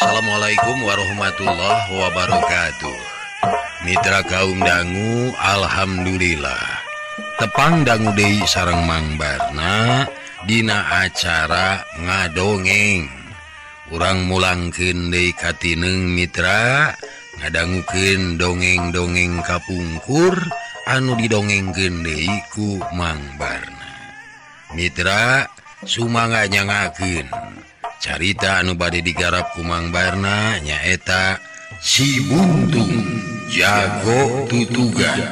Assalamualaikum warahmatullahi wabarakatuh. Mitra kaum dangu, alhamdulillah tepang dangu deui sareng Mang Barna dina acara ngadongeng. Urang mulangkeun deui katineng mitra, ngadangukeun dongeng-dongeng kapungkur anu didongengkeun deui ku Mang Barna. Mitra sumangga nyangakeun carita anu bade digarap ku Mang Barna nyaeta Si Buntung Jago Tutugan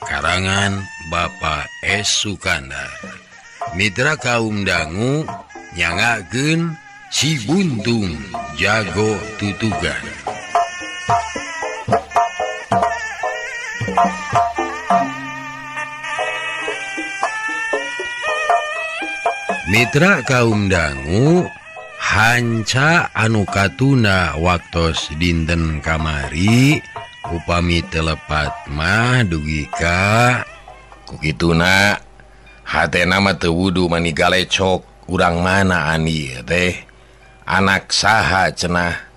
karangan Bapak S. Sukandar. Mitra kaum dangu nyangakeun Si Buntung Jago Tutugan. Mitra kaum dangu, hanca anu katuna waktos dinten kamari upami telepat mah dugi ka kukituna hatena mah teu wudu mani galecok urang mana ani teh anak saha cenah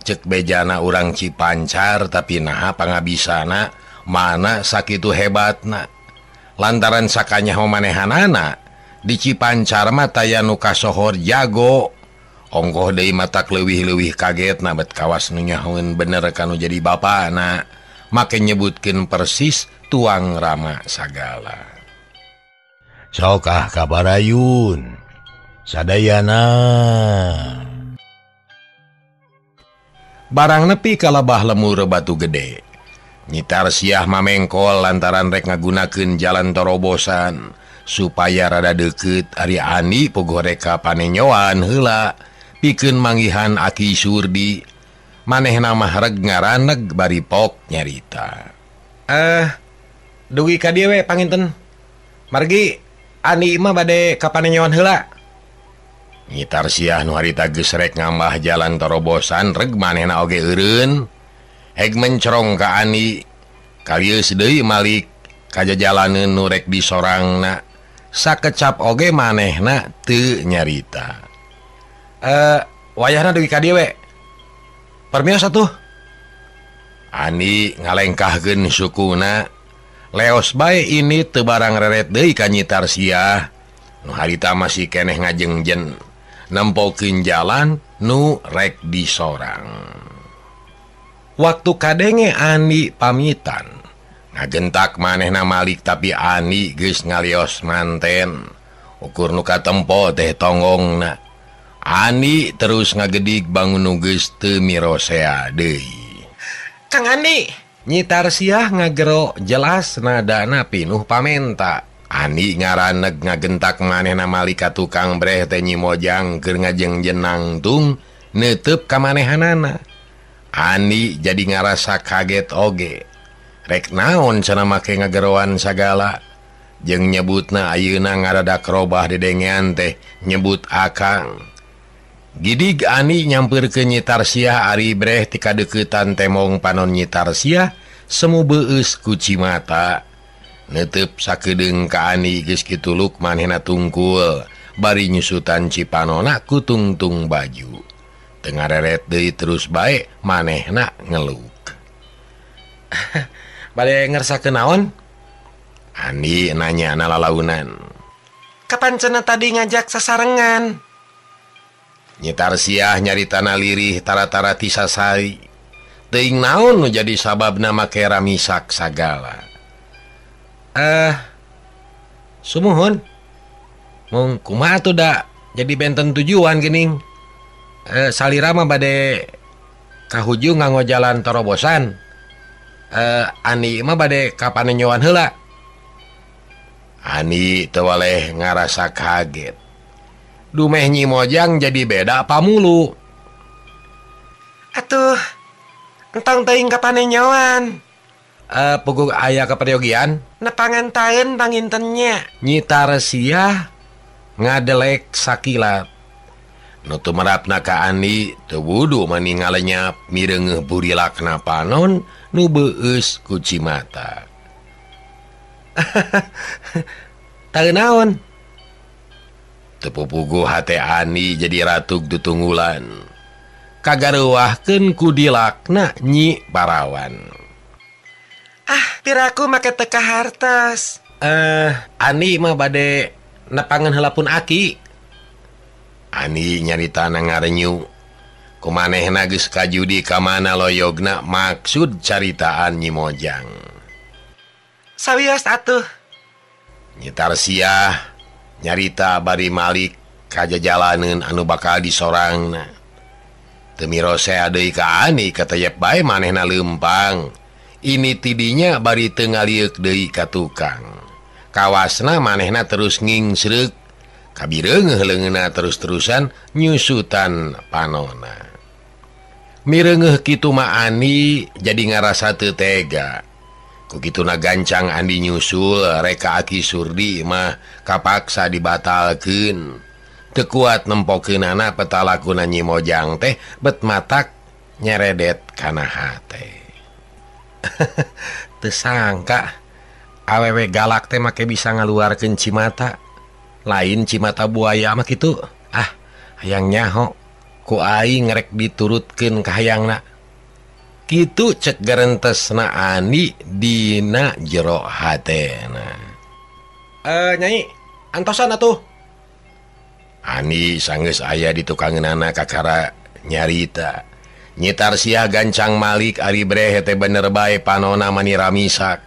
cek bejana urang Cipancar tapi naha pangabisana mana sakitu hebatna lantaran sakanyaho manehanana di Cipancar mah taya nu kasohor jago. Ongkoh deui matak leuwih-leuwih kaget na bet kawas nu nyahoeun bener kanu jadi bapana make nyebutkeun persis tuang rama sagala. Sok ah kabarayun sadayana. Barang nepi ka labah lemur batu gede. Nyitar siah mamengkol lantaran rek ngagunakeun jalan torobosan supaya rada deukeut ari Ani pogorek ka panenyoan heula pikeun manggihan Aki Surdi. Manehna mah reg ngaraneg bari pok nyarita. Dugi ka dieu we panginten. Margi Ani mah bade ka panenyoan heula. Nyitar siah nu harita geus rek ngambah jalan torobosan reg manehna oge eureun. Heg mencerong ka Ani. Kalieus deui malik ka jajalaneun nu rek disorangna. Sakecap oge manehna teu nyarita. Wayahna dugi ka dieu we. Permios atuh. Ani ngalengkahkeun sukuna. Leos bae ini teu barang reret deui ka Nyitar Siah. Nu harita masih keneh ngajengjen nempokeun jalan nu rek disorang. Waktu kadenge Ani pamitan, ngagentak manehna malik tapi Ani geus ngalios manten. Ukur nu katempo teh tonggongna. Ani terus ngagedig bangun nu geus teu mirosea deui. Kang Andi, Nyitar Siah ngagero jelas nadana pinuh pamenta. Ani ngaraneg ngagentak manehna malik ka tukang breh teh Nyi Mojang keur ngajengjen nangtung neuteub ka manehanana. Ani jadi ngarasa kaget oge. Rek naon cenah make ngageroan sagala. Jeung nyebutna ayeuna ngaradak robah dedengean teh nyebut akang. Gidig Ani nyampeurkeun Nyitar Siah ari breh ti kadeuketan temong panon Nyitar Siah semu beueus ku cimata. Neuteub sakedeung ka Ani geus kituluk manehna tungkul bari nyusutan cipanona ku tungtung baju. Teu ngareret deui terus bae manehna ngeluk. Bade ngersakeun naon? Ani nanya na lalaunan. Kapan cenah tadi ngajak sasarengan? Nyitar Siah nyaritana lirih tara-tara ti sasari. Teuing naon nu jadi sababna make ramisak sagala. Sumuhun. Mung kumaha atuh da jadi benten tujuan geuning. Salira mah bade kahujung nganggo jalan torobosan. Ani mah bade ka panenyoan heula. Ani teu waleh ngarasa kaget. Dumeh Nyi Mojang jadi beda pamulu. Atuh, entong teuing ka panenyoan. Puguh aya kaperyogian nepangan taeun pangintennya. Nyitar Siah ngadelek sakilat. Nu tumerapna ka Ani teu wudu mani ngalenyap mireungeuh burilakna panon nu beueus ku cimata. Teu naon? Teu pupuguh hate Ani jadi ratug tutunggulan. Kagareuwahkeun ku dilakna Nyi Parawan. Ah, piraku make teu kahartos. Ani mah bade nepangan heula pun aki. Ani nyaritana ngarenyu. Kumanehna geus kajudi ka mana loyogna maksud caritaan Nyi Mojang. Sawios atuh. Nyi Tarsiah nyarita bari malik ka jajalaneun anu bakal disorangna. Teu mirosea deui ka Ani kateyep bae manehna leumpang. Ini tidinya bari teu ngalieuk deui ka tukang. Kawasna manehna terus ngingsreuk. Kabireungeuh leungeunna terus-terusan nyusutan panona. Mireungeuh kitu mah Ani jadi ngarasa teu tega. Ku kituna gancang Andi nyusul reka Aki Surdi mah kapaksa dibatalkeun. Teu kuat nempokeunana petalakuna Nyi Mojang teh bet matak nyeredet kana hate. Teu sangka awewe galak teh make bisa ngaluarkeun cimata. Lain cimata buaya mah kitu. Ah, hayang nyaho ku aing rek diturutkeun ka hayangna. Kitu cek garentesna Ani dina jero hatena. Nyai, antosan atuh. Ani sanggeus aya di tukangeunana kakara nyarita. Nyi Tarsiah gancang malik ari breh teh bener bae panona mani ramisak.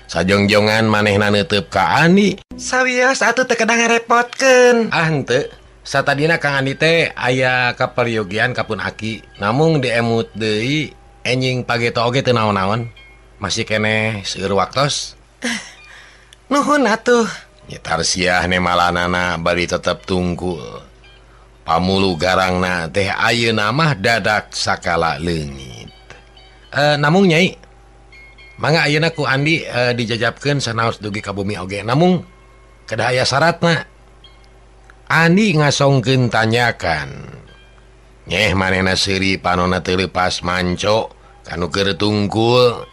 Sajongjongan manehna neuteub ka Ani. Sawios atuh teu kedah ngarepotkeun. Ah henteu. Satadina Kang Andi teh aya kaperyogian ka pun aki. Namung diemut deui enjing pageto oge teu naon-naon. Masih keneh seueur waktos. Nuhun atuh. Nyi Tarsiah nemalanana bari tetep tungkul. Pamulu garangna teh ayeuna mah dadak sakala leungit. Namung Nyai, mangga ayeuna ku Andi dijajabkeun sanaos dugi ka bumi oge. Namung kedah aya syaratna. Andi ngasongkeun tanyakan. Nyeh manehna seuri panona teu leupas manco kanu keur tungkul.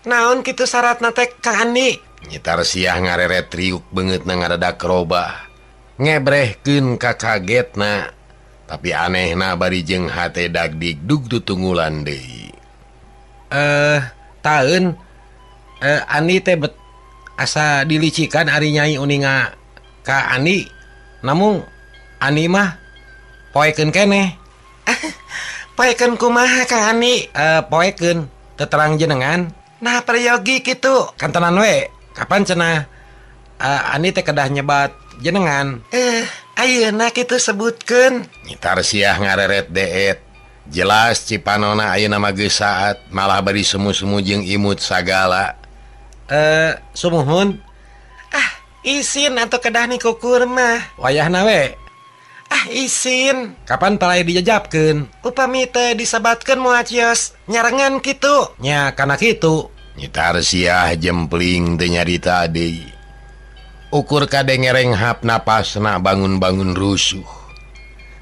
Naon kitu syaratna teh Kang Andi? Nyi Tarsiah ngareret riuk beungeutna ngadadak robah. Ngebrehkeun ka kagetna. Tapi anehna bari jeung hate dagdigdug tutunggulan deui. Taeun Ani teh bet asa dilicikan ari Nyai uninga ka Ani. Namung Ani mah poekeun keneh. Poekeun kumaha Kang Ani? Poekeun teterang jenengan. Nah peryogi kitu. Kantenan we. Kapan cenah Ani teh kedah nyebat jenengan? Ayeuna kitu sebutkeun. Nyi Tarsiah ngareret deet. Jelas cipanona ayeuna mah geus saat malah bari semu-semu jeung imut sagala. Sumuhun. Ah, isin atuh kedah ni kukur mah. Wayahna we. Ah, isin. Kapan palai dijajabkeun? Upami teu disebatkeun moal cios nyarengan kitu. Nya kana kitu. Nyi Tarsiah jempling teu nyarita deui. Ukur kadengereng hap napasna bangun-bangun rusuh.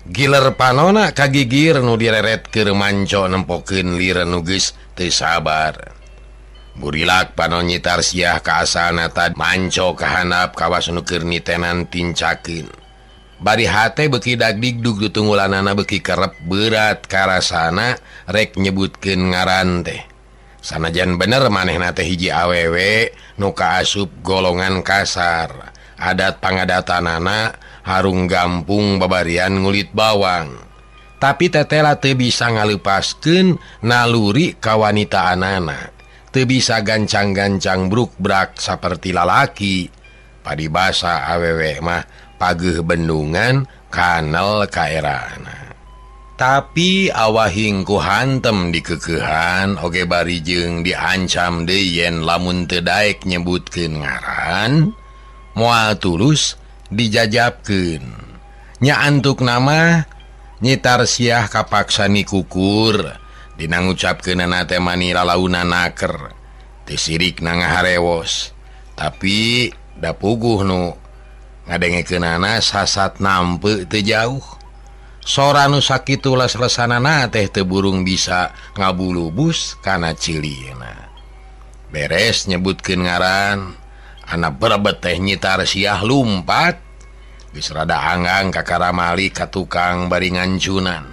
Giler panona kagigir nu direret keur manco nempokeun lir nu geus teu sabar. Burilak panon Nyi Tarsiah ka asalna tad manco kahandap kawas nu keur nitenan tincakeun. Bari hate beuki dagdigdug tutunggulanana beuki kerep berat karasana rek nyebutkeun ngaran teh. Sanajan bener manehna teh hiji awewe nu kaasup golongan kasar. Adat pangadatanana harung gampung babarian ngulit bawang. Tapi tetela teu bisa ngaleupaskeun naluri kawanitaanana. Teu bisa gancang-gancang bruk-brak saperti lalaki. Paribasa awewe mah pageuh bendungan kanel kaerana. Tapi awahing ku hantem dikekeuhan oge bari jeung diancam deui yen lamun teu daek nyebutkeun ngaran moal tulus dijajabkeun. Nya antuk nama Nyi Tarsiah kapaksa nikukur dina ngucapkeunana teh mani lalauna naker teu sirikna ngaharewos. Tapi da puguh nu ngadengekeunana sasat nampe teu jauh. Sora nu sakitu les-lesanana teh teu burung bisa ngabulubus kana cilina. Beres nyebutkeun ngaran, Anak berebet teh Nyi Tarsiah lumpat geus rada anggang ka Karamali ka tukang bari ngancunan.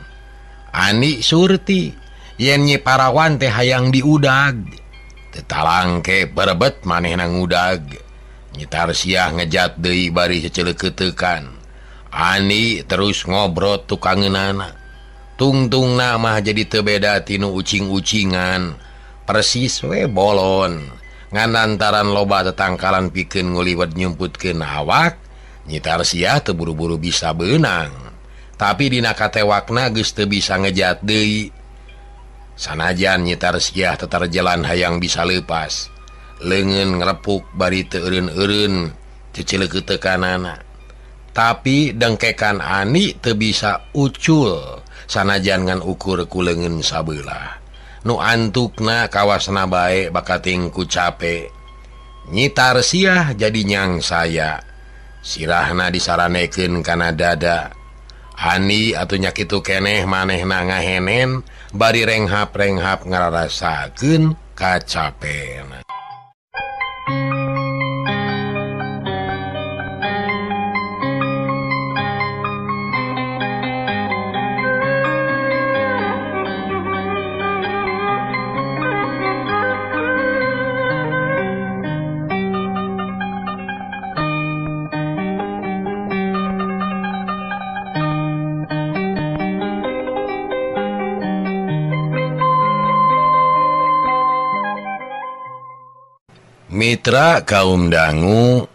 Ani Surti yen Nyi Parawan teh hayang diudag. Teu talangke berebet manehna ngudag. Nyi Tarsiah ngejat deui bari ceceleukeutekan. Ani terus ngobrol tukangeunana. Tungtungna mah jadi teu beda tinu ucing-ucingan. Persis we bolon. Ngan lantaran loba tetangkalan pikeun nguliwet nyumputkeun awak, Nyi Tarsiah teu buru-buru bisa beunang. Tapi dina katewakna geus teu bisa ngejat deui. Sanajan Nyi Tarsiah tetarjelan hayang bisa leupas. Leungeun ngrepuk bari teu eureun-eureun ceceleukeutekanana. Tapi dengkekan Ani teu bisa ucul sanajan ngan ukur ku leungeun sabelah. Nu antukna kawasna bae bakating ku cape. Nyi Tarsiah jadi nyang saya. Sirahna disaranekeun kana dada. Ani atuh nya kitu keneh manehna ngahenen bari renghap-renghap ngararasakeun kacapena. Mitra kaum dangu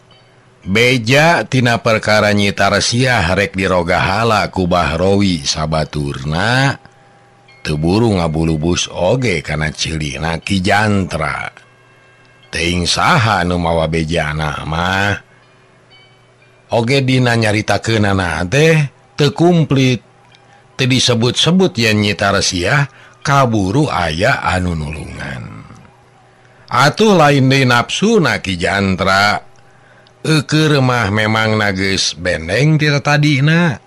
beja tina perkara Nyi Tarsiah rek dirogahala ku Bahrowi sabaturna teu buru ngabulubus oge kana ceulina Ki Jantra. Teuing saha nu mawa bejana mah oge dina nyaritakeunana teh teu kumplit, teu disebut-sebut yen Nyi Tarsiah kaburu aya anu nulungan. Atuh lain deui nafsuna Ki Jantra. Eukeur mah memang geus bendeng ti tadina.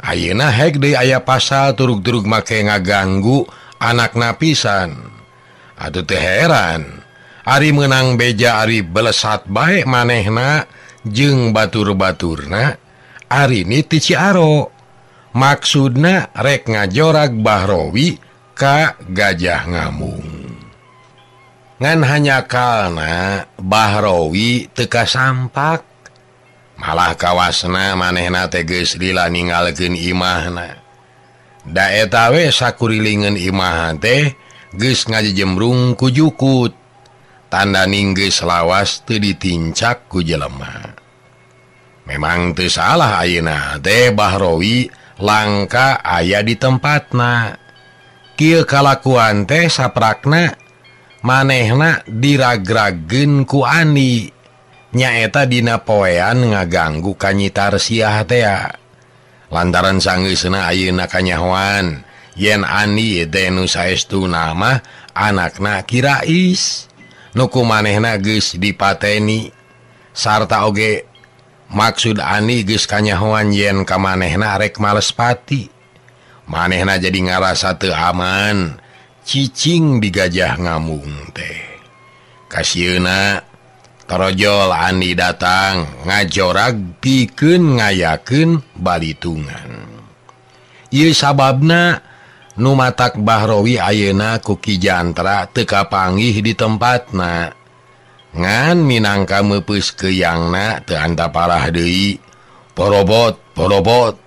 Ayeuna hek deui aya pasal turug-turug make ngaganggu anakna pisan. Atuh teu heran ari meunang beja ari belesat bae manehna jeung batur-baturna ari ni ti Ciaro. Maksudna rek ngajorag Bahrowi ka Gajah Ngamung. Ngan hanya kalna Bahrowi teu kasampak, malah kawasna manehna teh geus lila ninggalkeun imahna. Da eta we sakurilingeun imah teh geus ngajejemrung ku jukut, tanda geus lawas teu ditincak ku jelema. Memang teu salah ayeuna teh Bahrowi langka aya di tempatna. Kieu kalakuan teh saprakna manehna diragrageun ku Ani, nyaeta dina poean ngaganggu ka Nyi Tarsiah tea. Lantaran sanggeusna ayeuna kanyahoan yen Ani teh nu saestuna mah anakna Ki Rais, nu ku manehna geus dipateni. Sarta oge maksud Ani geus kanyahoan yen ka manehna rek males pati. Manehna jadi ngarasa teu aman cicing di Gajah Ngamung teh. Kasieuna torojol Ani datang ngajorag pikeun ngayakeun balitungan. Ieu sababna nu matak Bahrowi ayeuna ku Ki Jantra teu kapanggih di tempatna. Ngan minangka meupeus keuyangna teu antaparah deui. Porobot porobot,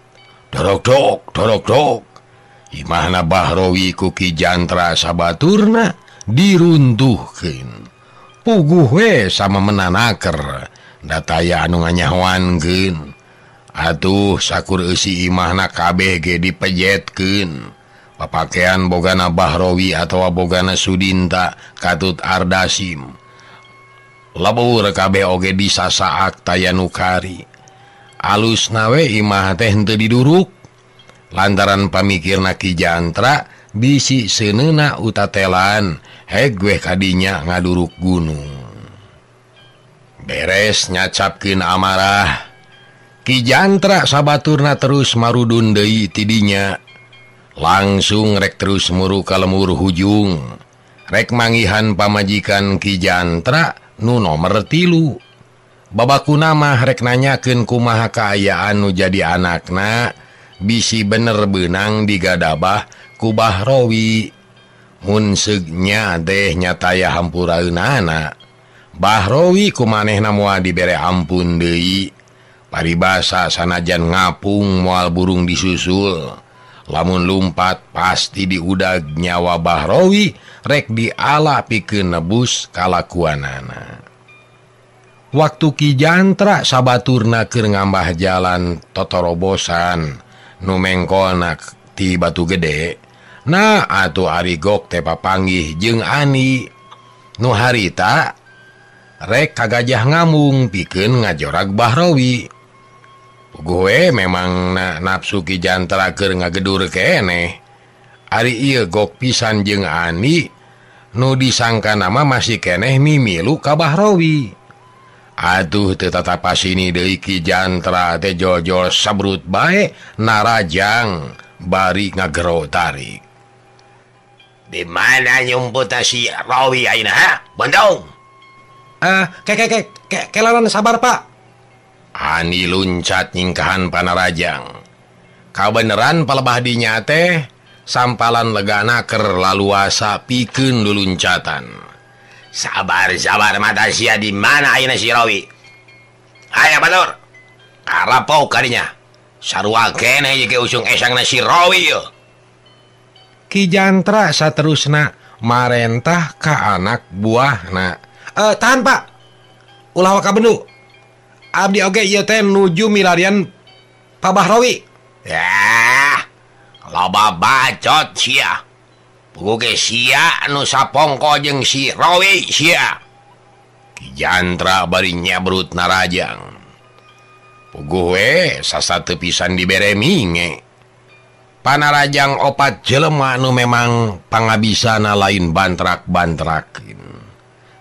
dorok-dok dorok-dok. Imahna Bahrowi ku Ki Jantra sabaturna diruntuhkeun. Puguh we sama menanaker da taya anu nganyahoankeun. Atuh sakur eusi imahna kabeh ge dipejetkeun. Papakean bogana Bahrowi atawa bogana Sudinta katut Ardasim. Lebur kabeh oge disasaak taya nu kari. Alusna we imah teh henteu diduruk. Lantaran pamikirna Ki Jantra bisi seuneuna utatelan heg weh kadinya ngaduruk gunung. Beres nyacapkeun amarah, Ki Jantra sabaturna terus marudun deui tidinya. Langsung rek terus muru ka lemur hujung. Rek manggihan pamajikan Ki Jantra nu nomer 3. Babakuna mah rek nanyakeun kumaha kaayaan nu jadi anakna bisi bener beunang digadabah ku Bahrowi. Mun seugnya teh nyataya hampuraeunana. Bahrowi ku manehna moal dibere ampun deui. Paribasa sanajan ngapung moal burung disusul. Lamun lumpat pasti diudag nyawa Bahrowi rek diala pikeun nebus kalakuanana. Waktu Ki Jantra sabaturna keur ngambah jalan totorobosan nu mengkolna ti Batu Gede. Nah atuh ari Gok teh papanggih jeung Ani nu harita rek ka Gajah Ngamung pikeun ngajorag Bahrowi. Gue memang na nafsu Ki Jantra keur ngagedur keneh. Ari ieu Gok pisan jeung Ani nu disangka nama masih keneh mimilu ka Bahrowi. Aduh teu tatapa sini deui Ki Jantra teh jol-jol sabrut bae narajang bari ngagero tarik. Di mana nyumput si Rawi ayeuna ha? Bondong. Kelaran sabar Pak. Ani luncat nyingkahan panarajang. Kabeneran palebah dinya teh sampalan legana keur laluasa pikeun luluncatan. Sabar-sabar mata sia di mana ayeuna si Rawi? Aya batur. Karapau kadinya. Sarua keneh ye usung esangna si Rawi yeuh. Ki Jantra saterusna marentah ka anak buahna. Tahan Pak. Ulah waka bendu. Abdi oge ieu teh nuju milarian Pak Bahrowi. Yah, loba bacot sia. Puguh sia nu sapongko jeung si Rawi sia. Ki Jantra bari nyabrut narajang. Puguh we sasateu pisan dibere minge. Panarajang opat jelema nu memang pangabisana lain bantrak-bantrakin.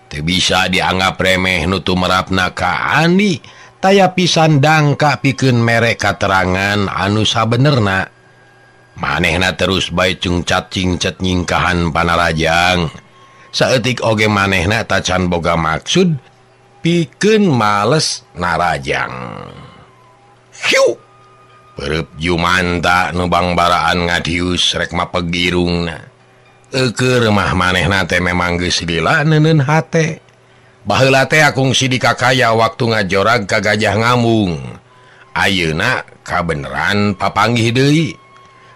Teu bisa dianggap remeh nu tumerapna ka Andi, taya pisan dangka pikeun mere katerangan anu sabenerna. Manehna terus bae cungcat-cingcet nyingkahan panarajang. Saeutik oge manehna tacan boga maksud pikeun males narajang. Hiu! Perep Jumanta nu bangbaraan ngadius rek mapeg irungna. Eukeur mah manehna teh memang geus lila neuneun hate. Baheula teh akungsi di kakaya waktu ngajorag ka Gajah Ngamung. Ayeuna kabeneran papanggih deui.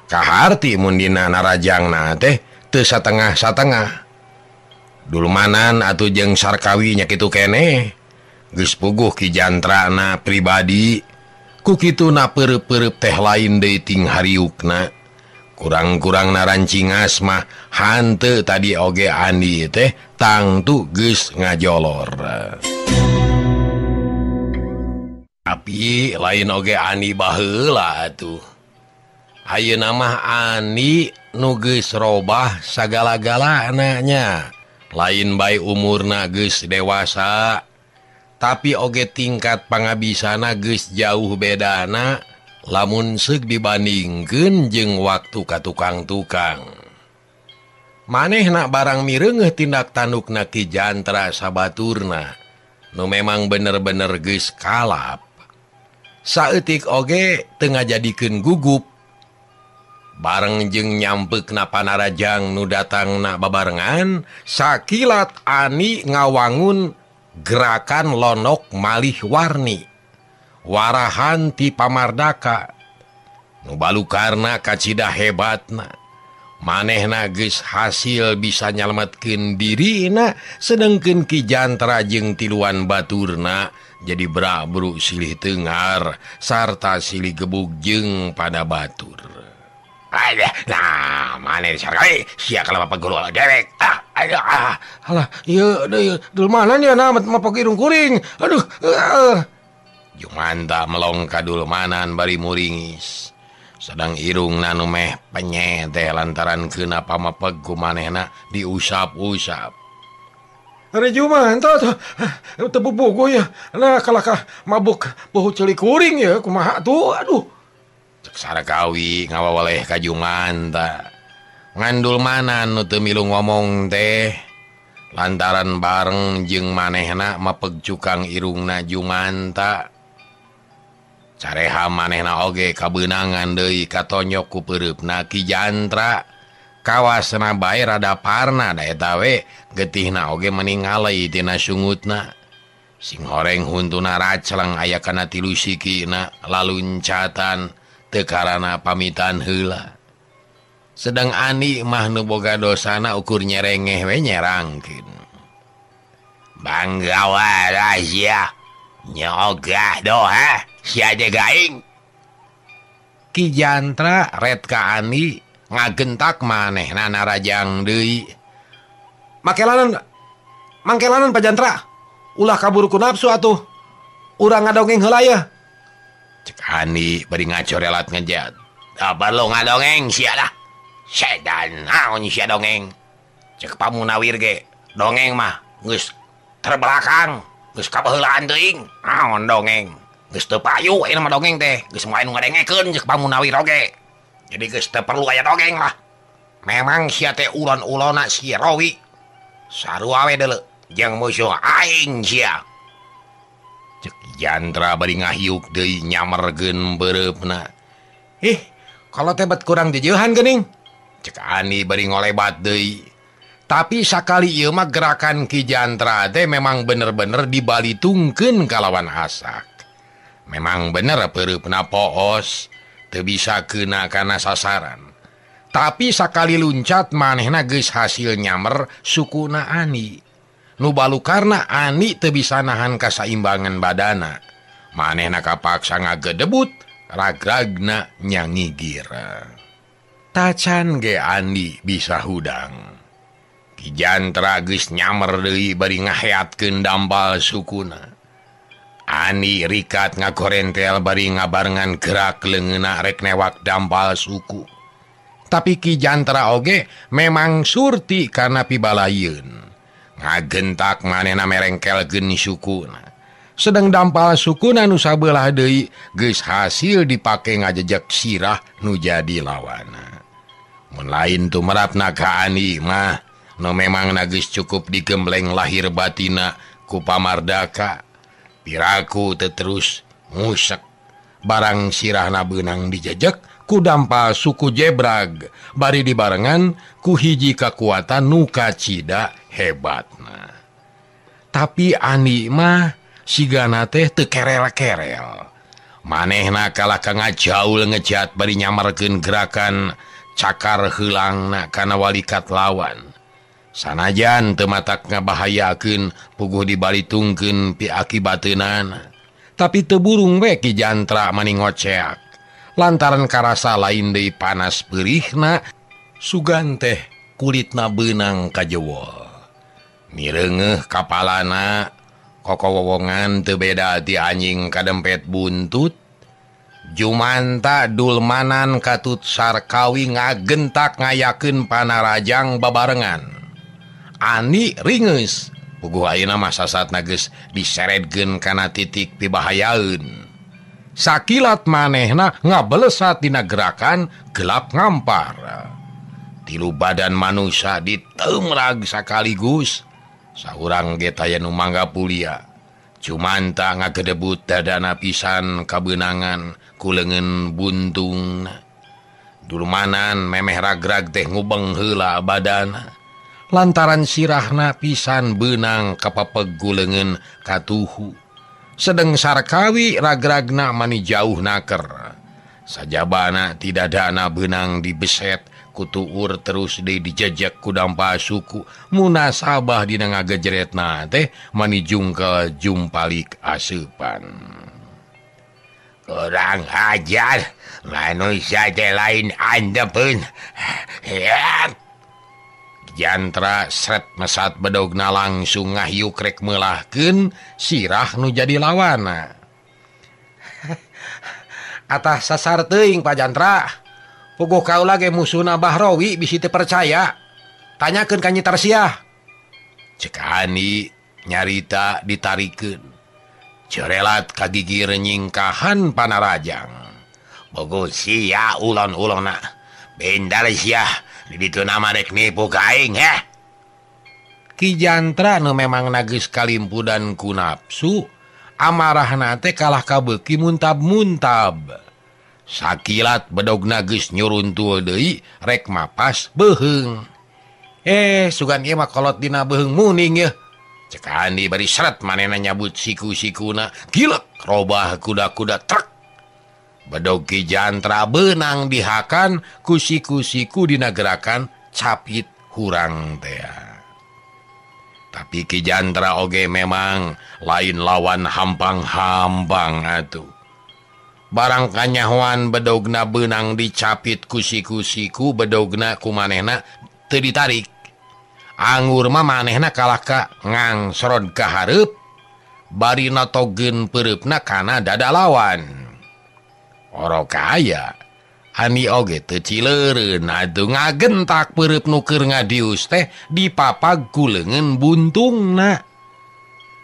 Kaharti mun dina narajangna teh teu satengah-satengah. Dulmanan atuh jeung Sarkawi nya kitu keneh. Geus puguh Ki Jantrana pribadi. Ku kituna peureup-peureup teh lain deui ting hariukna. Kurang-kurang narancingas mah hanteu tadi oge Andi teh tangtu geus ngajolor. Tapi lain oge Andi baheula atuh. Ayeuna mah Ani nu geus robah sagala-galana nya. Lain bae umurna geus dewasa, tapi oge tingkat pangabisana geus jauh bedana lamun seuk dibandingkeun jeung waktu ka tukang-tukang. Manehna barang mireungeuh tindak tandukna Ki Jantra sabaturna nu memang bener-bener geus kalap. Saeutik oge teu ngajadikeun gugup. Bareng jeung nyampeukna panarajang nu datangna babarengan, sakilat Ani ngawangun gerakan lonok malih warni. Warahan ti pamardaka nu balukarna kacida hebatna. Manehna geus hasil bisa nyalametkeun dirina, sedengkeun Ki Jantra jeung tiluan baturna jadi brabru silih tengar sarta silih gebug jeung pada batur. Nah, mana Sarkawi? Sia kalau bapak guru dewek. Alah, ieu deui dulmanan ya na mapag irung kuring. Aduh. Jumanta melong ka dulmanan bari muringis. Sedang irung nu meh penye teh lantaran keuna pamapeg ku manehna diusap-usap. Ari Jumanta teu bubuguh ya. Nah, kalakah mabuk bau ceuli kuring ya kumaha tuh. Aduh. Sarkawi ngawawaleh ka Jumanta. Ngandul manan nu teu milu ngomong teh. Lantaran bareng jeung manehna mapeg cukang irungna Jumanta. Careha manehna oge kabeunangan deui katonyok ku peureupna Ki Jantra. Kawasna bae rada parna da eta we getihna oge meningalai tina sungutna. Sing horeng huntuna racleng aya kana tilu sikina laluncatan teu karana pamitan heula. Sedang Ani mah nu boga dosana ukur nyerengeh we nyerangkeun. Bangga wae sia nyogah doha sia gaing. Ki Jantra ret ka Ani ngagentak manehna narajang deui. Mangkelanan Pak Jantra. Ulah kabur ku nafsu atuh. Urang ngadongeng heula yeuh. Cek Ani bari ngacorelat ngejat. Kabar lo ngadongeng sia lah. Sedan naon sia dongeng. Cek Pamunawir ge dongeng mah geus terbelakang, geus kabaheulaan teuing. Naon dongeng? Geus teu payu ayeuna mah dongeng teh, geus moal nu ngadengekeun cek Pamunawir oge. Jadi geus teu perlu aya dongeng lah. Memang sia teh ulon-ulona si Rowi. Sarua we deuleu jeung musuh aing sia. Cek Jantra bari ngahiuk deui nyamerkeun beureupna. Ih, kalau teh bet kurang jejeuhan geuning. Cek Ani bari ngolebat deui. Tapi sakali ieu mah gerakan Ki Jantra teh memang bener-bener dibalitungkeun kalawan asak. Memang bener peureupna poos, teu bisa keuna kana sasaran. Tapi sakali luncat manehna geus hasil nyamer sukuna Ani. Nu balukarna Ani teu bisa nahan kasaimbangan badana. Manehna kapaksa ngagedebut, ragragna nyangigir. Tacan ge Ani bisa hudang. Ki Jantra geus nyamer deui bari ngaheatkeun dampal sukuna. Ani rikat ngagorentel bari ngabarengan gerak leungeunna rek newak dampal suku. Tapi Ki Jantra oge memang surti kana pibalayeun. Ngagentak manehna merengkelkeun sukuna. Sedang dampal sukuna nu sabelah deui geus hasil dipake ngajejek sirah nu jadi lawana. Mun lain tumerapna ka Ani mah nu memang geus cukup digembleng lahir batina ku Pamardaka. Piraku teu terus ngusek barang sirahna beunang dijejek ku dampal suku jebrag bari dibarengan ku hiji kakuatan nu kacida hebatna. Tapi Ani mah sigana teh teu kerel-kerel. Manehna kalah ka ngajaul ngejat bari nyamerkeun gerakan cakar heulangna kana walikat lawan. Sanajan teu matak ngabahayakeun puguh dibalitungkeun piakibateunana. Tapi teu burung we Ki Jantra mani ngoceak. Lantaran karasa lain deui panas peurihna, sugan teh kulitna beunang kajewol. Mireungeuh kapalana, kokowowongan teu beda ti anjing kadempet buntut. Jumanta dulmanan katut Sarkawi ngagentak ngayakeun panarajang babarengan. Ani ringeus, puguh ayeuna mah sasatna geus diseredkeun kana titik pibahayaeun. Sakilat manehna ngabelesat dina gerakan gelap ngampar. Tilu badan manusia ditemrag sakaligus. Saurang ge taya nu mangga pulia. Jumanta ngagedebut dadana pisan kabeunangan ku leungeun buntungna. Dulmanan memeh ragrag teh ngubeng heula badana. Lantaran sirahna pisan beunang kapapeg ku leungeun katuhu. Sedeng Sarkawi ragragna mani jauh naker. Sajabana tidadana beunang dibeset kutuur terus deui dijejek ku dampal suku. Munasabah dina ngagejretna teh mani jungkel jumpalik aseupan. Kurang ajar, manusia teh lain andepeun. Jantra sret mesat bedogna langsung ngahiuk rek meulahkeun sirah nu jadi lawana. Atah sasar teuing Pak Jantra. Puguh kaula ge musuhna Bahrowi bisi teu percaya. Tanyakeun ka Nyi Tarsiah. Cek Ani nyarita ditarikeun. Cerelat kagigir nyingkahan panarajang. Bogo sia ulon-ulonna. Bendar sia di ditu nama rek nipu ka aing heh. Ki Jantra nu memang geus kalimpudan ku nafsu, amarahna teh kalah kabeuki muntab-muntab. Sakilat bedogna geus nyuruntul deui rek mapas beuheung. Sugan ieu mah kolot dina beuheung muning yeuh. Cek Andi bari seret manehna nyabut siku-sikuna, gilek robah kuda-kuda trek. Bedog Ki Jantra beunang dihakan ku siku-siku dina gerakan capit hurang teh. Tapi Ki Jantra oge memang lain lawan hampang-hampang atuh. Barang kanyahoan bedogna beunang dicapit ku siku-siku, bedogna ku manehna teu ditarik. Anggur mah manehna kalah ka ngangsrod ka hareup, bari natogeun peureupna kana dada lawan. Orok aya Ani oge teu cileureun atuh ngagentak peureub nu keur ngadius teh dipapag ku leungeun buntungna.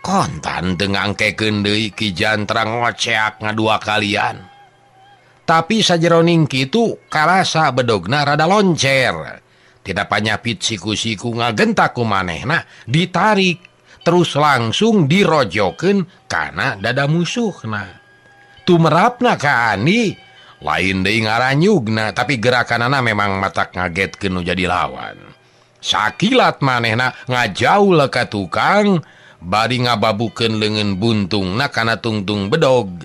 Kontan teu ngangkekeun deui Ki Jantra ngoceak ngadua kalian. Tapi sajeroning kitu karasa bedogna rada loncer. Tidak panyapit siku-siku ngagentak ku manehna ditarik terus langsung dirojokeun kana dada musuhna. Tumerapna ka Ani lain deui ngaranyugna, tapi gerakanana memang matak ngagetkeun nu jadi lawan. Sakilat manehna ngajaul ka tukang bari ngababukeun leungeun buntungna kana tungtung bedog.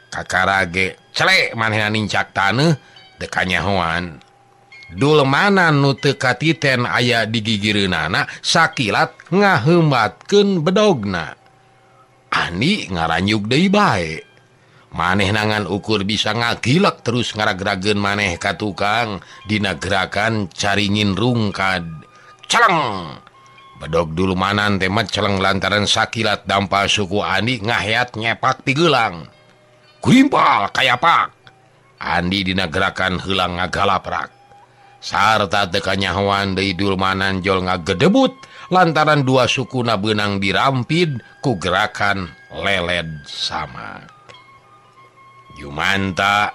Kakarage celek manehna nincak taneuh teu kanyahoan. Dulmanan nu teu katiten aya di gigireunana sakilat ngaheumatkeun bedogna. Ani ngaranyug deui bae. Maneh nangan ukur bisa ngagilek terus ngaragrageun maneh ka tukang dina gerakan caringin rungkad. Celeng! Bedog dulmanan teh celeng lantaran sakilat dampal suku Andi ngaheat nyepak pigelang. Gulimpal kayapak. Andi dina gerakan heulang ngagalaprak. Sarta teu kanyahoan deui dulmanan jol ngagedebut lantaran dua sukuna beunang dirampid ku gerakan leled sama. Jumanta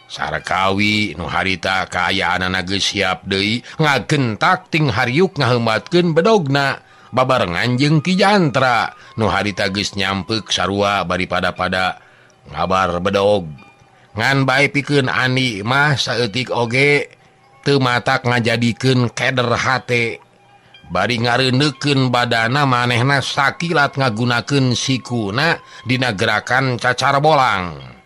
Sarkawi nu harita kaayaanana geus siap deui ngagentak ting hariuk ngaheumatkeun bedogna babarengan jeung Ki Jantra nu harita geus nyampeuk sarua bari pada-pada ngabar bedog. Ngan bae pikeun Ani mah saeutik oge teu matak ngajadikeun keder hate bari ngareuneukeun badana manehna sakilat ngagunakeun sikuna dina gerakan cacar bolang.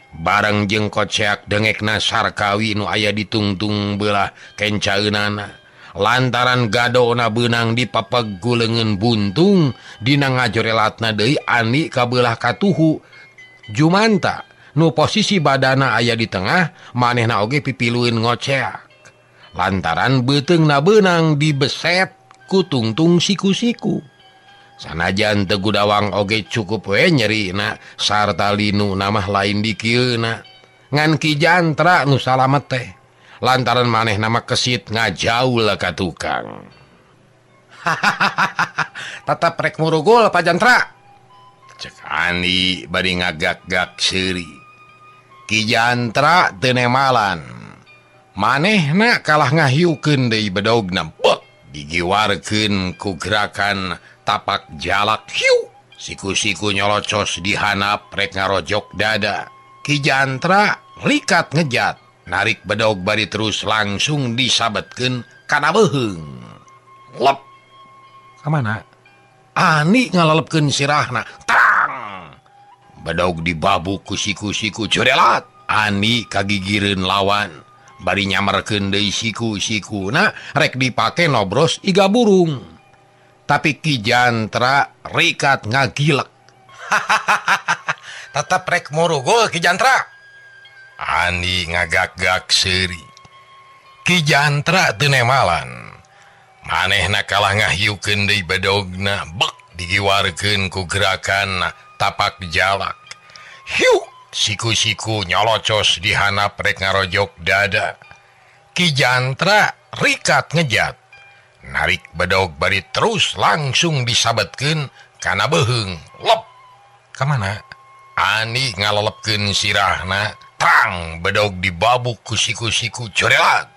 Bareng jeung koceak dengekna Sarkawi nu aya ditungtung belah kencaeunana lantaran gadona beunang dipapeg ku leungeun buntung dina ngajorelatna deui Ani kabelah katuhu. Jumanta nu posisi badana aya di tengah manehna oge pipilueun ngoceak lantaran beuteungna beunang dibeset ku tungtung siku-siku. Sanajan teu gudawang oge cukup we nyerina sarta linu namah lain dikieuna. Ngan Ki Jantra nu salamet teh lantaran manehna mah kesit ngajaul ka tukang. Tetep rek murugul Pak Jantra. Cek Andi bari ngagak-gak seuri. Ki Jantra teu nemalan. Manehna kalah ngahiukeun deui bedogna bek digiwarkeun ku gerakan tapak jalak hiu. Siku-siku nyolocos dihanap rek ngarojok dada. Ki Jantra likat ngejat, narik bedog bari terus langsung disabetkeun kana beuheung. Lep. Kamana? Ani ngalelepkeun sirahna. Tang. Bedog dibabuk ku siku-siku jorelat. Ani kagigireun lawan bari nyamerkeun deui siku-sikuna rek dipake nobros iga burung. Tapi Ki Jantra rikat ngagilek. Tetep rek murugul Ki Jantra. Andi ngagak-gak seuri. Ki Jantra teu nemalan. Manehna kalah ngahiukeun deui bedogna bek digiwarkeun ku gerakan tapak jalak. Hiu, siku-siku nyolocos dihanap rek ngarojok dada. Ki Jantra rikat ngejat. Narik bedog bari terus langsung disabetkeun kana beuheung. Lep. Kamana? Ani ngalelepkeun sirahna. Tang, bedog dibabuk ku siku-siku jorelat.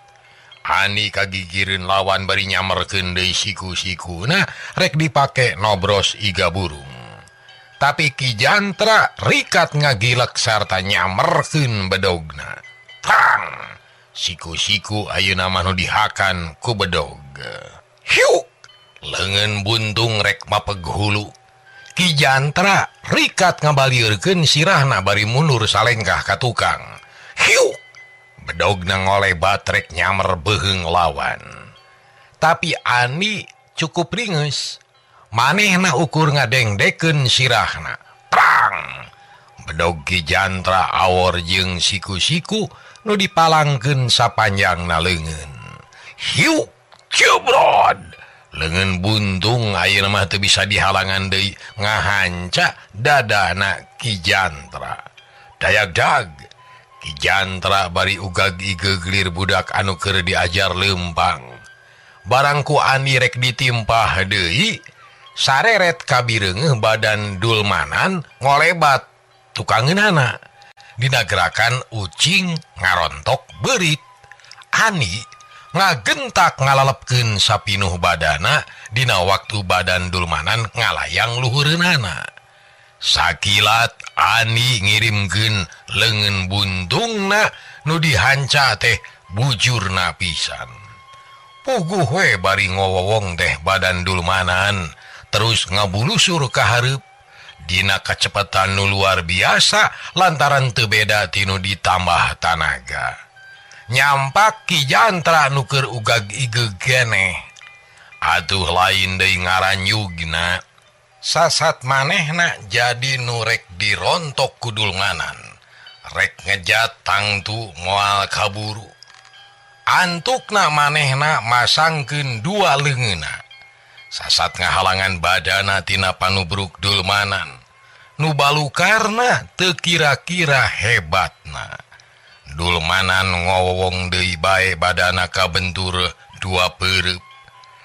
Ani kagigireun lawan bari nyamerkeun deui siku-sikuna rek dipake nobros iga burung. Tapi Ki Jantra rikat ngagilek sarta nyamerkeun bedogna. Tang! Siku-siku ayeuna mah nu dihakan ku bedog. Hiuk! Leungeun buntung rek mapeg hulu. Ki Jantra rikat ngabaliurkeun sirahna bari mundur salengkah ka tukang. Hiuk! Bedogna ngolebat rek nyamer beuheung lawan. Tapi Ani cukup ringeus. Manehna ukur ngadengdekeun sirahna. Prang! Bedog Ki Jantra awor jeung siku-siku nu dipalangkeun sapanjangna leungeun. Hiuk! Cubrod! Leungeun buntung ayeuna mah teu bisa dihalangan deui ngahanca dadana Ki Jantra. Dayag-dag! Ki Jantra bari ugag igeglir budak anu keur diajar leumpang. Barangku Ani rek ditimpah deui, sareret kabireungeuh badan Dulmanan ngolebat tukangeunana. Dina gerakan ucing ngarontok beurit. Ani ngagentak ngalalepkeun sapinuh badana dina waktu badan Dulmanan ngalayang luhureunana. Sakilat Ani ngirimkeun leungeun buntungna nu dihanca teh bujurna pisan. Puguh we bari ngowowong teh badan Dulmanan terus ngabulusur ka hareup dina kacepetan nu luar biasa lantaran teu beda tinu ditambah tanaga. Nyampak Ki Jantra nu keur ugag igeug keneh. Atuh lain deui ngaranyugna. Sasat manehna jadi nu rek dirontok ku Dulmanan. Rek ngejat tangtu moal kaburu. Antukna manehna masangkeun dua leungeunna. Sasat ngahalangan badana tina panubruk Dulmanan. Nu balukarna teu kira-kira hebatna. Dulmanan ngowowong deui bae badana kabentur dua peureup.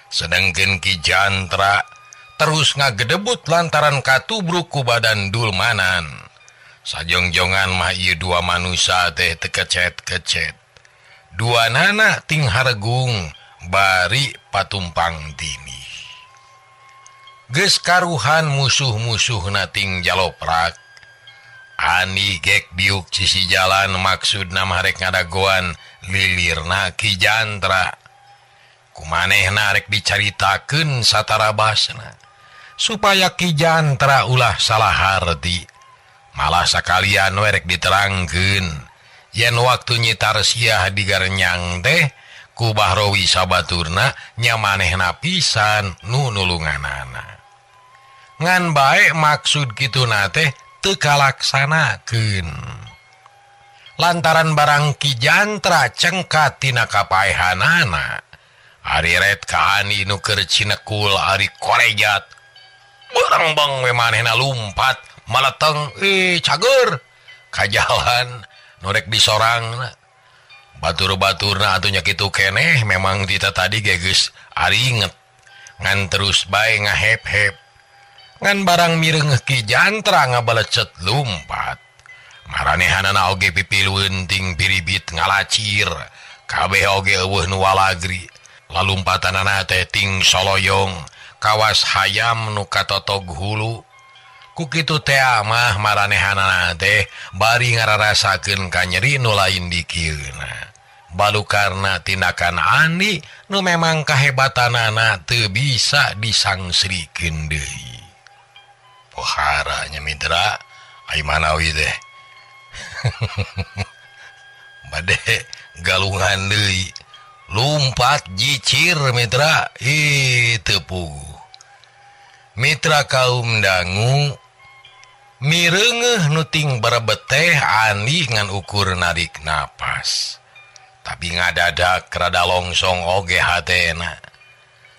Sedengkeun Ki Jantra terus ngagedebut lantaran katubruk ku badan Dulmanan. Sajongjongan mah ieu dua manusia teh teu kecet-kecet. Dua nana ting haregung bari patumpang tinih. Geus karuhan musuh-musuhna ting jaloprak. Ani gek diuk sisi jalan maksudna mah rek ngadagoan lilirna Ki Jantra. Kumanehna rek dicaritakeun satarabasna supaya Ki Jantra ulah salah harti. Malah sakalian we rek diterangkeun yen waktu Nyi Tarsiah digarenyang teh ku Bahrowi sabaturna nya manehna pisan nu nulunganana. Ngan bae maksud kituna teh teu kalaksanakeun. Lantaran barang Ki Jantra cengkat tina kapaehanana. Ari ret ka Ani nu keur cinekul ari korejat. Berengbeng we manehna lumpat maleteng cager ka jalan nu rek disorangna. Batur-baturna atuh nya kitu keneh memang tita tadi ge geus aringet. Ngan terus bae ngahep-hep. Ngan barang mireungeuh Ki Jantra ngabalecet lumpat. Maranehanana oge pipilueun ting piribit ngalacir. Kabeh oge eueuh nu walagri. Lalumpatanana teh ting soloyong kawas hayam nu katotog hulu. Ku kitu teh mah maranehanana teh bari ngararasakeun kanyeri nu lain dikieuna. Balukarna tindakan Ani nu memang kahebatanana teu bisa disangsrikeun deui. Pohara nya mitra, ai manawi teh. Bade galungan deui. Lumpat jicir mitra, ih teu puguh. Mitra kaum dangu mireungeuh nu ting berebeteh Ani ngan ukur narik napas. Tapi ngadadak rada longsong oge hatena.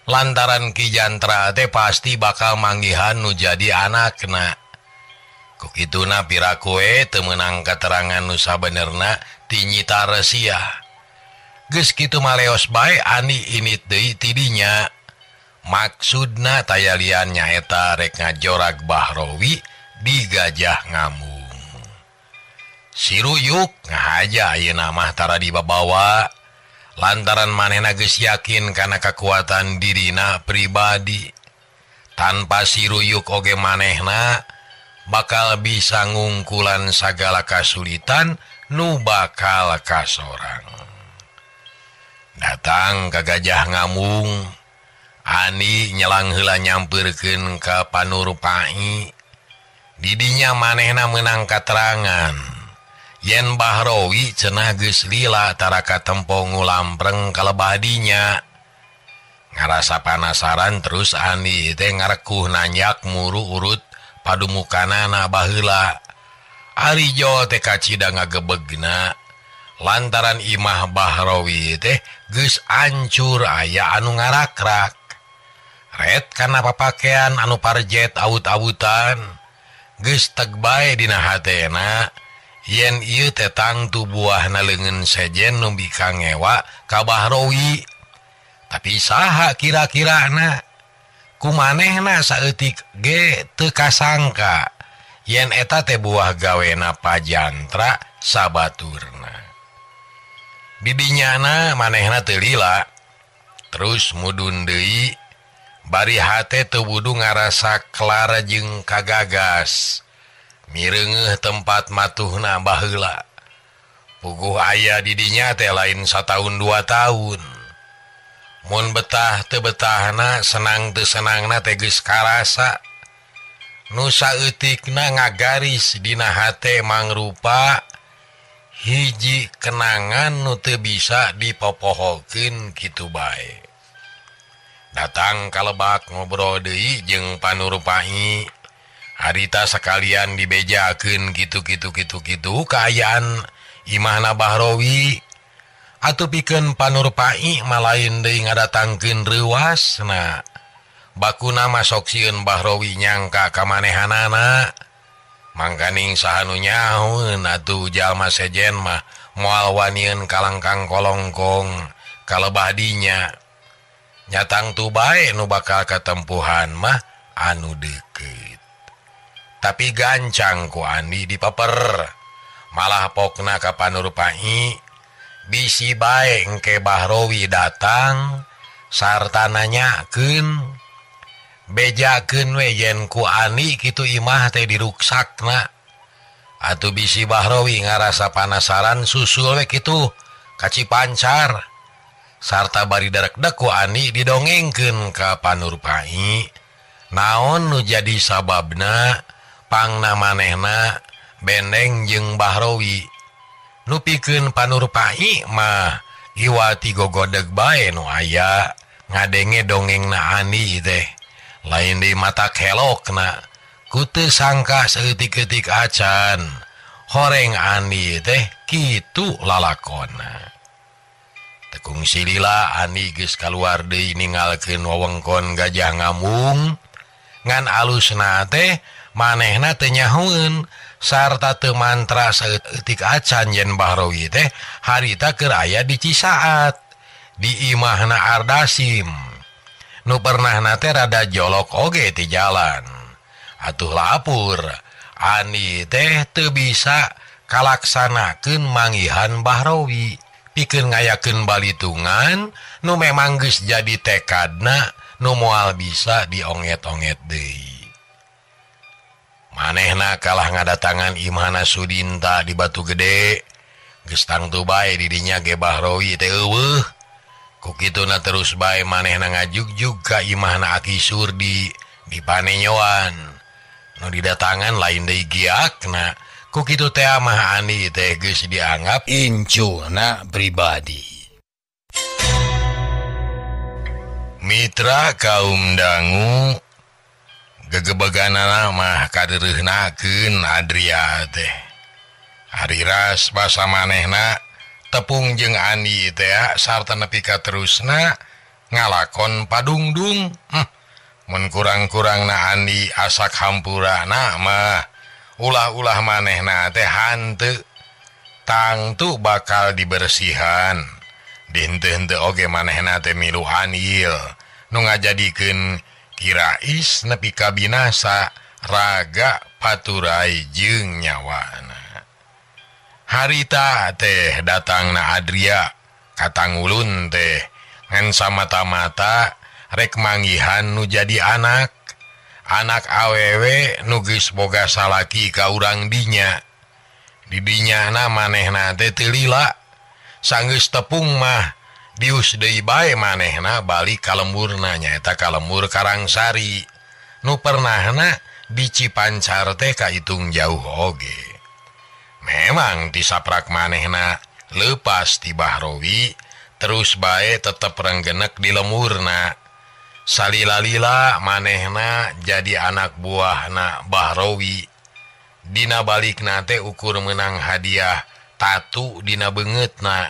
Lantaran Ki Jantra teh pasti bakal manggihan nu jadi anakna. Ku kituna piraku we teu meunang katerangan nu sabenerna ti Nyi Tarsiah. Geus kitu maleos bae Ani init deui tidinya. Maksudna tayalian nyaeta rek ngajorag Bahrowi di Gajah Ngamung. Siruyuk ngahaja ayeuna mah tara dibabawa. Lantaran manehna geus yakin kana kekuatan dirina pribadi. Tanpa siruyuk oge manehna bakal bisa ngungkulan sagala kasulitan nu bakal kasorang. Datang ka Gajah Ngamung, Ani nyelang heula nyampeurkeun ka Panurpai. Didinya manehna meunang katerangan yen Bahrowi cenah geus lila tara katempo ngulampreng kalebadinya. Ngarasa panasaran terus Andi teh ngarekuh nanyak muru urut padumukanana baheula. Arijo teh kacida ngagebegna lantaran imah Bahrowi teh geus ancur aya anu ngarakrak. Ret kana papakean anu parjet awut-awutan geus teg bae dina hatena yen ieu teh tangtu buahna leungeun sejen nu bika ngewa ka Bahrowi. Tapi saha kira-kirana kumanehna saeutik ge teu kasangka yen eta teh buah gawena pajantra sabaturna. Didinyana manehna teu lila terus mudun deui bari hate teu wudu ngarasa kelar jeung kagagas mireungeuh tempat matuhna baheula. Puguh aya didinya teh lain sataun 2 tahun. Mun betah teu betahna senang teu senangna teh geus karasa. Nu saeutikna ngagaris dina hate mangrupa hiji kenangan nu teu bisa dipopohokeun kitu bae. Datang ka lebak ngobrol deui jeung Panurpai. Harita sekalian dibejakeun kitu-kitu kitu-kitu kaayaan imahna Bahrowi. Atuh pikeun Panurpai malain deui ngadatangkeun reuasna. Bakuna masok sieun Bahrowi nyangka kamanehanana. Mangkaning saha nu nyahoeun atuh jalma sejen mah moal wanieun kalangkang kolongkong kalebah dinya. Nyatang tu bae nu bakal katempuhan mah anu deukeut. Tapi gancang ku Andi dipaper. Malah pokna ka Panurpai bisi bae engke Bahrowi datang sarta nanyakeun bejakeun we yen ku Ani kitu imah teh diruksakna. Atuh bisi Bahrowi ngarasa panasaran susul we kitu ka Cipancar sarta bari darekdek ku Ani didongengkeun ka Panurpai naon nu jadi sababna pangna manehna bendeng jeung Bahrowi. Nu pikeun Panurpai mah iwati gogodeg bae nu aya ngadenge dongengna Ani teh lain di mata kelokna ku teu sangka saeutik-eutik acan horeng Ani teh kitu lalakonna. Tekung silila Ani geus kaluar deui ninggalkeun wewengkon Gajah Ngamung ngan alusna teh manehna teu nyahoeun sarta teu mantra saeutik acan yen Bahrowi teh harita keur aya di Cisaat di imahna Ardasim nu pernahna teh rada jolok oge ti jalan. Atuh lapur Ani teh teu bisa kalaksanakeun manggihan Bahrowi pikeun ngayakeun balitungan nu memang geus jadi tekadna nu moal bisa dionget-onget deui. Manehna kalah ngadatangan imahna Sudinta di Batu Gede geus tangtu bae didinya ge Bahrowi teh eueuh. Ku kituna terus bae manehna ngajugjug ka imahna Aki Surdi di Panenyoan. Nu didatangan lain deui giakna. Ku kitu teh mah Ani teh geus dianggap incuna pribadi. Mitra kaum dangu gegebeganana mah kadeureuhnakeun Adria teh. Ari ras basa manehna tepung jeung Andi teh sarta nepi ka terusna ngalakon padungdung. Mun kurang-kurangna Andi asak hampurana mah ulah-ulah manehna teh hanteu tangtu bakal dibersihan. Dihenteu-henteu oge manehna teh milu anil nu ngajadikeun kirais nepi ka binasa raga paturai jeung nyawana. Harita teh datangna Adria Katangulun teh ngan samata-mata rek manggihan nu jadi anak. Anak awewe nu geus boga salaki ka urang dinya. Di dinyana manehna teh teu lila. Sanggeus tepung mah dius deui bae manehna balik ka lemburna nyaeta ka lembur Karangsari. Nu pernahna di Cipancar teh kaitung jauh oge. Memang tisaprak manehna lepas ti Bahrowi terus bae tetep renggenek di lemurna. Salila-lila manehna jadi anak buahna Bahrowi. Dina balikna teh ukur menang hadiah tatu dina beungeutna.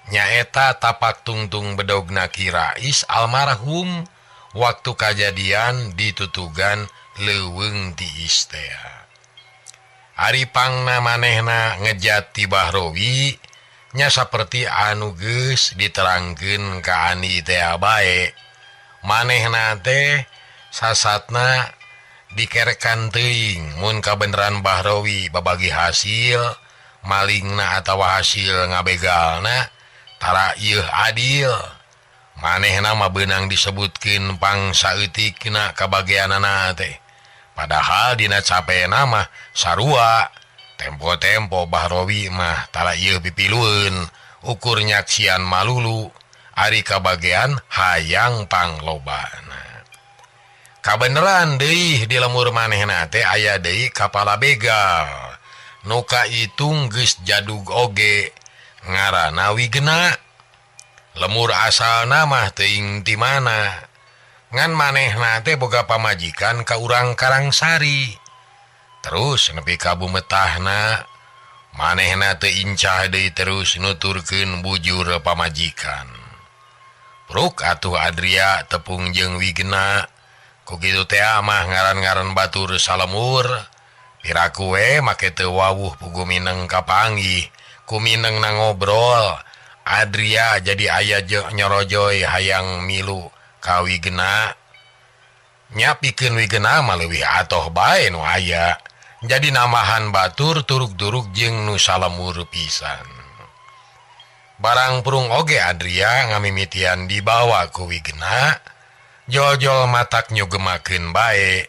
Nyaeta tapak tungtung bedogna Ki Rais almarhum waktu kajadian ditutugan leuweung tiis teh. Ari pangna manehna ngejat ti Bahrowi nya saperti anu geus diterangkeun ka Ani teh bae. Manehna teh sasatna dikerekan teuing mun kabeneran Bahrowi babagi hasil malingna atawa hasil ngabegalna tara ieu adil. Manehna mah beunang disebutkeun pangsaeutikna kabageanana teh. Padahal dina capena mah sarua. Tempo-tempo Bahrowi mah tara ieu pipilueun ukur nyaksian malulu ari kabagean hayang panglobana. Kabeneran deui di lemur manehna teh aya deui kapala begal nu kaitung geus jadug oge ngaranna Wigena. Lemur asalna mah teuing ti mana ngan manehna teh boga pamajikan ka urang Karangsari. Terus nepi ka bumetahna manehna teu incah deui terus nuturkeun bujur pamajikan. Pruk atuh Adria tepung jeung Wigena. Ku kitu teh mah ngaran-ngaran batur salemur. Piraku we make teu wawuh pugu mineng kapanggih, ku mineng na ngobrol. Adria jadi aya nyorojoy hayang milu ka Wigena. Nya pikeun Wigena mah leuwih atoh bae nu aya. Jadi namahan batur turuk-turuk jeung nu salemur pisan. Barang purung oge Adria ngamimitian dibawa ku Wigena. Jol-jol matak nyugemakeun bae.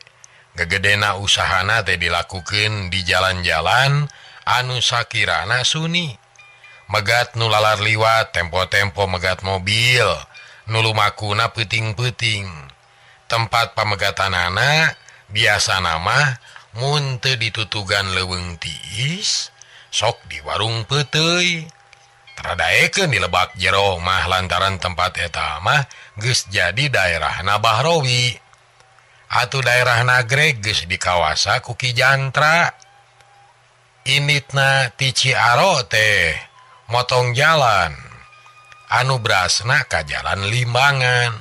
Gegedena usahana teh dilakukeun di jalan-jalan anu sakirana suni. Megat nu lalar liwat, tempo-tempo megat mobil, nu lumakuna peuting-peuting. Tempat pamegatanana biasana mah mun teu ditutugan leuweung tiis, sok di warung peuteuy. Tradaekeun di lebak jero mah lantaran tempat eta mah geus jadi daerahna Bahrowi. Atuh daerah Nagreg geus dikawasa ku Ki Jantra. Initna ti Ciaro teh motong jalan anu brasna ka jalan Limbangan.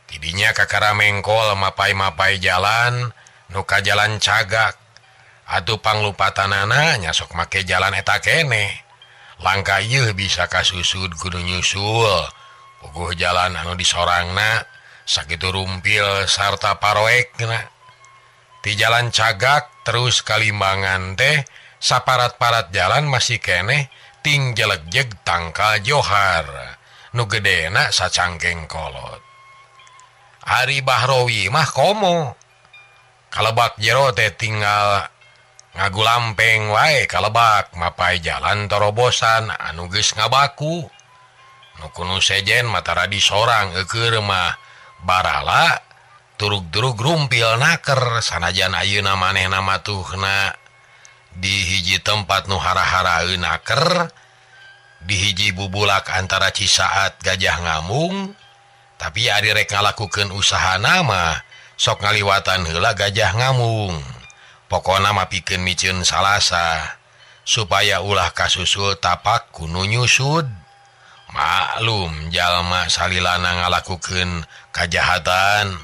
Tidinya kakara mengkol mapai-mapai jalan nu ka jalan Cagak. Atuh panglupatanana nya sok make jalan eta keneh. Langkah ieu bisa kasusud kudu nyusul. Puguh jalan anu disorangna sakitu rumpil sarta paroekna. Ti jalan Cagak terus ka Limbangan teh saparat-parat jalan masih keneh ting jelegjeg tangkal johar nu gedena sacangkeng kolot. Ari Bahrowi mah komo kalebak jero teh tinggal ngagulampeng wae kalebak mapai jalan torobosan anu geus ngabaku. Nu kunu sejen matara disorang eukeur mah barala turug-turug rumpil naker sanajan ayeuna manehna matuhna di hiji tempat nu hara-haraeun naker di hiji bubulak antara Cisaat Gajah Ngamung. Tapi ari rek ngalakukeun usahana mah sok ngaliwatan heula Gajah Ngamung. Pokona mah pikeun miceun salasa supaya ulah kasusul tapak kudu nyusud. Maklum jalma salilana ngalakukeun kajahatan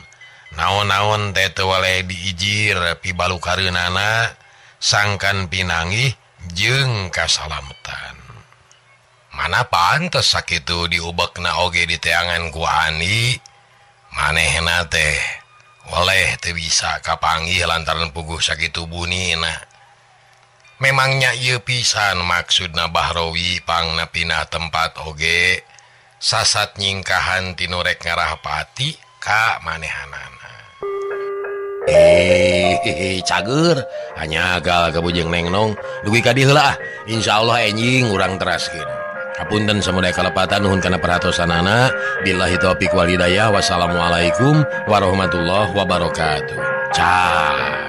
naon-naon teh teu waleh diijir pibalukareunana sangkan pinanggih jeung kasalametan. Mana pantes sakitu diubekna oge diteangan ku Ani, manehna teh oleh teu bisa kapanggih lantaran puguh sakitu bunina. Memangnya ieu pisan maksudna Bahrowi pangna pindah tempat oge sasat nyingkahan tinu rek ngarah pati ka manehanana. Cager hanya gal kabujeng nengnong dugi ka dieu heula ah. Insyaallah enjing urang teraskeun. Hapunten samudaya kalepatan nuhun kana perhatosanana. Billahi taufik wal hidayah. Wassalamualaikum warahmatullahi wabarakatuh. Cah.